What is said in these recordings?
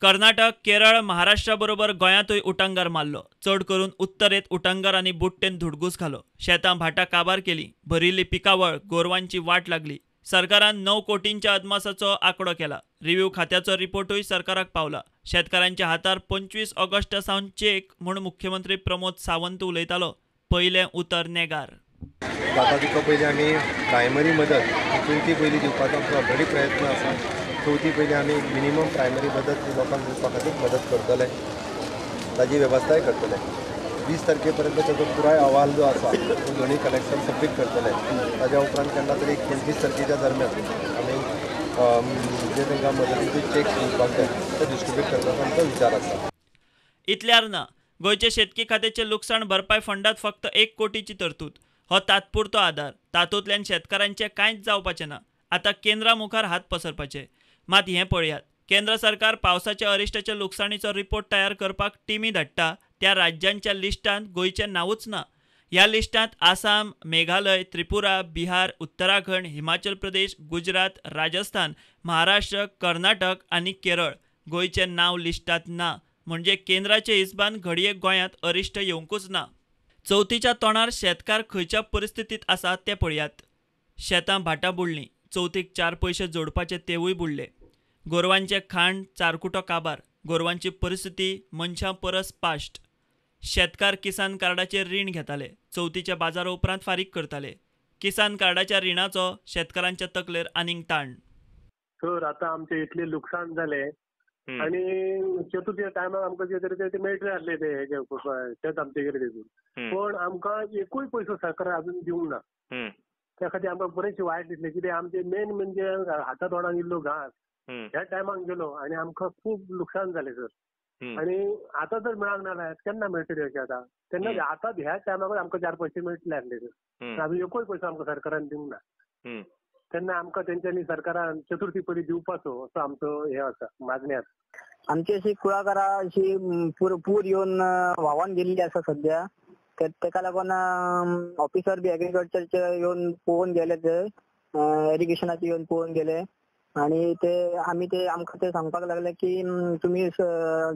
कर्नाटक, केरळ, महाराष्ट्रा बरोबर गोंयांतूय उटंगार मारलो. चड करून उत्तरेंत उटंगार आनी बुट्टेन धुडगूस घालो. शेतां भाटां काबार केली, भरिल्ली पिकावळ, गोरवांची वाट लागली. सरकारान 9 कोटींच्या अदमासाचो आंकडो केला. रिव्ह्यू खात्याचो रिपोर्टूय सरकाराक पावला. शेतकारांच्या हातार 25 ऑगस्ट सावन चेक म्हूण मुख्यमंत्री प्रमोद सावंत उलयतालो. पयलें उतर नेगार. जाता तितलो पयलीं आमी प्रायमरी मदत चवथी पयलीं दिवपाचो आमचो ऑलरेडी प्रयत्न आसा. चवथी पयलीं आमी मिनिमम प्रायमरी मदत लोकांक दिवपा खातीर मदत करतले, ताजी वेवस्थाय करतले. 20 तारखे पर्यंत ताचो पुराय अहवाल जो आसा तो दोनूय कलेक्टर सबमीट करतले. ताज्या उपरांत केन्ना तरी 25 तारखेच्या दरम्यान आमी जे तांकां मदतीचे चेक दिवपाक जाय ते डिस्ट्रिब्यूट करपाचो आमचो विचार आसा. इतल्यार ना, गोंयचे शेतकी खात्याचे लुकसाण भरपाय फंडात फक्त 1 कोटीची तरतूद. हो तात्पुरतो आदार, तातूंतल्यान शेतकारांचें कांयच जावपाचें ना. आतां केंद्रा मुखार हात पसरपाचे. मात हें पळयात, केंद्र सरकार पावसाच्या अरिश्टाच्या लुकसाणीचो रिपोर्ट तयार करपाक टिमी धाडटा. त्या राज्यांच्या लिस्टांत गोंयचें नांवूच ना. ह्या लिस्टांत आसाम, मेघालय, त्रिपुरा, बिहार, उत्तराखंड, हिमाचल प्रदेश, गुजरात, राजस्थान, महाराष्ट्र, कर्नाटक आनी केरळ. गोंयचें नांव लिस्टांत ना म्हणजे केंद्राचे हिसबान घडये गोंयांत अरिश्ट येवंकूच ना. चवथीच्या तोंडार शेतकार खंयच्या परिस्थितींत आसा तें पळयात. शेतां भाटां बुडलीं, चवथीक 4 पयशे जोडपाचे तेवूय बुडले. गोरवांचें खाण चारकुटो काबार, गोरवांची परिस्थिती मनशां परस पाश्ट. शेतकार किसान कार्डाचेर रीण घेताले, चवथीच्या बाजारा उपरांत फारीक करताले. किसान कार्डाच्या रिणाचो शेतकारांच्या तकलेर आनीक ताण. सर, आतां आमचें इतलें लुकसाण जालें आनी चतुर्थीच्या टायमार आमकां कितें तरी ते मेळटले आसले ते शेत आमचे कितें तितून, पण आमकां एकूय पयसो सरकार अजून दिवंक ना. त्या खातीर आमकां बरेचशें वायट दिसलें. कितें आमचें मेन म्हणजे हाता तोंडाक इल्लो घास ह्या टायमाक गेलो आनी आमकां खूब लुकसाण जालें सर. आनी आतां जर मेळांक ना जाल्यार केन्ना मेळटले अशें आतां? तेन्ना आतां ह्या टायमाक आमकां 4 पयशे मेळटले आसले सर. अजून एकूय पयसो आमकां सरकारान दिवंक ना. तेन्ना आमकां तेंच्यांनी सरकारान चतुर्थी पयलीं दिवपाचो असो आमचो हे आसा मागणी आसा. आमची अशी कुळागरां अशी पूर येवन व्हांवन गेल्ली आसा सद्या. तेका लागून ऑफिसर बी एग्रीकल्चरचे येवन पळोवन गेले, ते इरिगेशनाचे येवन पळोवन गेले आणि ते आमी ते आमकां ते सांगपाक लागले की तुमी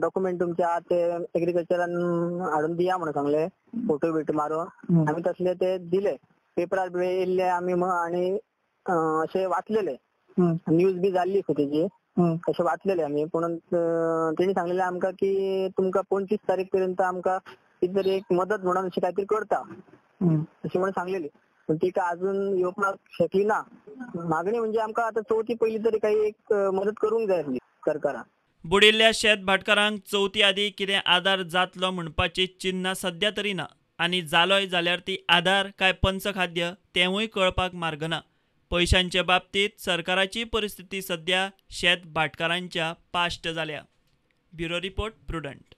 डॉक्युमेंट तुमचे आहा ते एग्रीकल्चरान हाडून दिया म्हणून सांगले, फोटो बिटो मारून. आमी तसले ते दिले, पेपरार बी येयल्ले आमी आणि अशे वाचलेले, न्यूज बी जाल्ली तेजी अशे वाचलेले आमी. पूण तेणी सांगलेले आमकां की तुमकां 25 तारीख पर्यंत आमकां कितें तरी एक मदत म्हणून अशें कांय तरी करता अशें म्हणून सांगलेली, पूण तिका अजून येवपाक शकली ना. मागणी म्हणजे आमकां आतां चवथी पयलीं तरी काही एक मदत करूंक जाय आसली सरकारान. बुडिल्ल्या शेत भाटकारांक चवथी आदी कितें आदार जातलो म्हणपाची चिन्नां सद्या तरी ना, आनी जालोय जाल्यार ती आदार काय पंचखाद्य तेंवूय कळपाक मार्ग ना. पयशांचे बाबतींत सरकाराची परिस्थिती सद्या शेत भाटकारांच्या पाश्ट जाल्या. Bureau report, Prudent.